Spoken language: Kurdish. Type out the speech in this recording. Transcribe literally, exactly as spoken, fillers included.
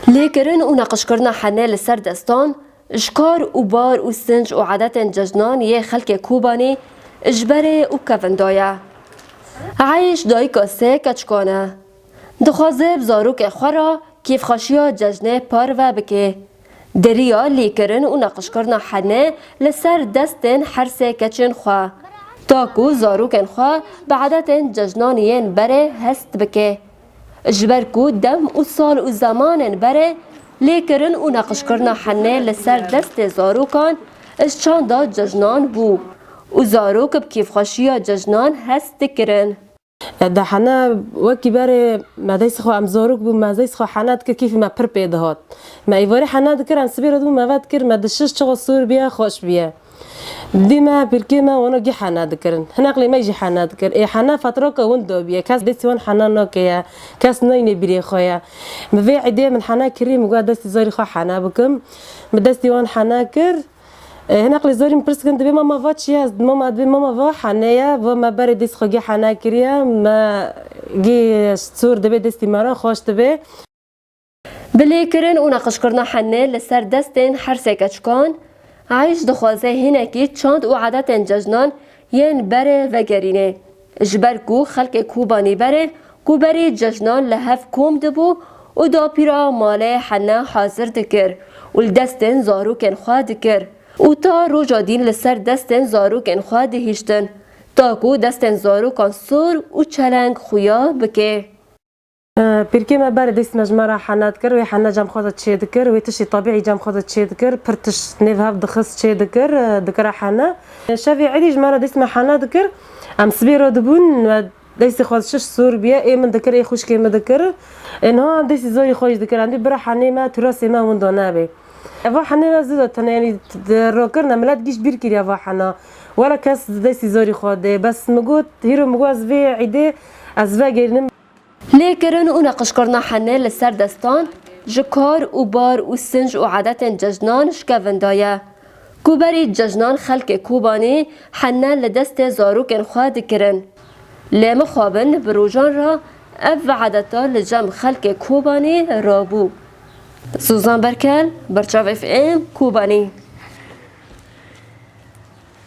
Lêkirin û neqişkirina henê li ser destan ji kar û bar û sinc û edetên cejnan yê xelkê Kobanî ji berê û kevin daye. Eyş dayika sê keçikan e. Dixwaze bi zarokê xwe re kêfxweşiya cejnê parve bike. Di riya lêkirin û neqişkirina henê li ser destên her sê keçên xwe, ta ku zarokên xwe bi edetên cejnan yên berê hest bike. Ji ber ku dem û sal û zemanên berê lêkirin û neqişkirina henê li ser destê zarokan ji çanda cejnan bû û zarok bi kêfxweşiya cejnan hest dikirin. Di hene wekî berê me destê xwe, em zarok bûn, me destê xwe hene dikir, kêfê me pir pê dihat. Me êvarê hene dikir, em sibê re dibûn me ve dikir, me dişiş çixa sor biye, xweş biye. Dî me pîrkê me wana gî hene dikirin. Hinek lê me jî hene dikir. Ê hene fetraka winda biye. Kes destê wan hene nake ye. Kes nayne bîrê xwe ye. Min vê îdê min hene kirî, min got destê zarî xwe hene bikim. Min destê wan hene kir. E, hinek lê zarî min pirs kirin, dibê mama va çi ye? Ez, mama, dibê mama va hene ye. Va me berê destê xwe gî hene kiriye. Me gî sor dibê destê me re, xweş dibê. Bi lêkirin û neqişkirina henê li ser destên her sê keçikan, Eyş dixwaze hinekî çand û edetên cejnan yên berê vegerîne. Ji ber ku xelkê Kobanî berê ku berî cejnan li hev kom dibû û dapîra malê hene hazir dikir û li destên zarokên xwe dikir û ta roja dîn li ser destên zarokên xwe dihiştin, ta ku destên zarokan sor û çeleng xuya bike. Pîrkê me berê destê me ji me re hene dikir, wê hene cem xwe de çê dikir, wê tiştê tebîî cem xwe de çê dikir, pir tişt nêv hev dixist çê dikir, dikire hene. Şevê êdî ji me re destê me hene dikir, em sibê re dibûn, me destê xwe şiş sor biye, ê min dikir, ê xwişkê min dikir. Ê niha em destê zarî xwe jî dikir, em dê bira henê me, turasê me winda nebe. Eva henê me zû de tene, yanî, rakirine, milet gîş bîr kiriye va hena. Were kes destê zarî xwe dê. Bes min got, hîro min got ez vê êdê ez vegerînim. Lêkirin û neqişkirina henê li ser destan ji kar û bar û sinc û edetên cejnan ji kevin daye. Ku berî cejnan xelkê Kobanî hene li destê zarokên xwe dikirin. Lê mixabin bi rojan re ev edeta li cem xelkê Kobanî rabû. Suzan Berkel, Berçav F M, Kobanî.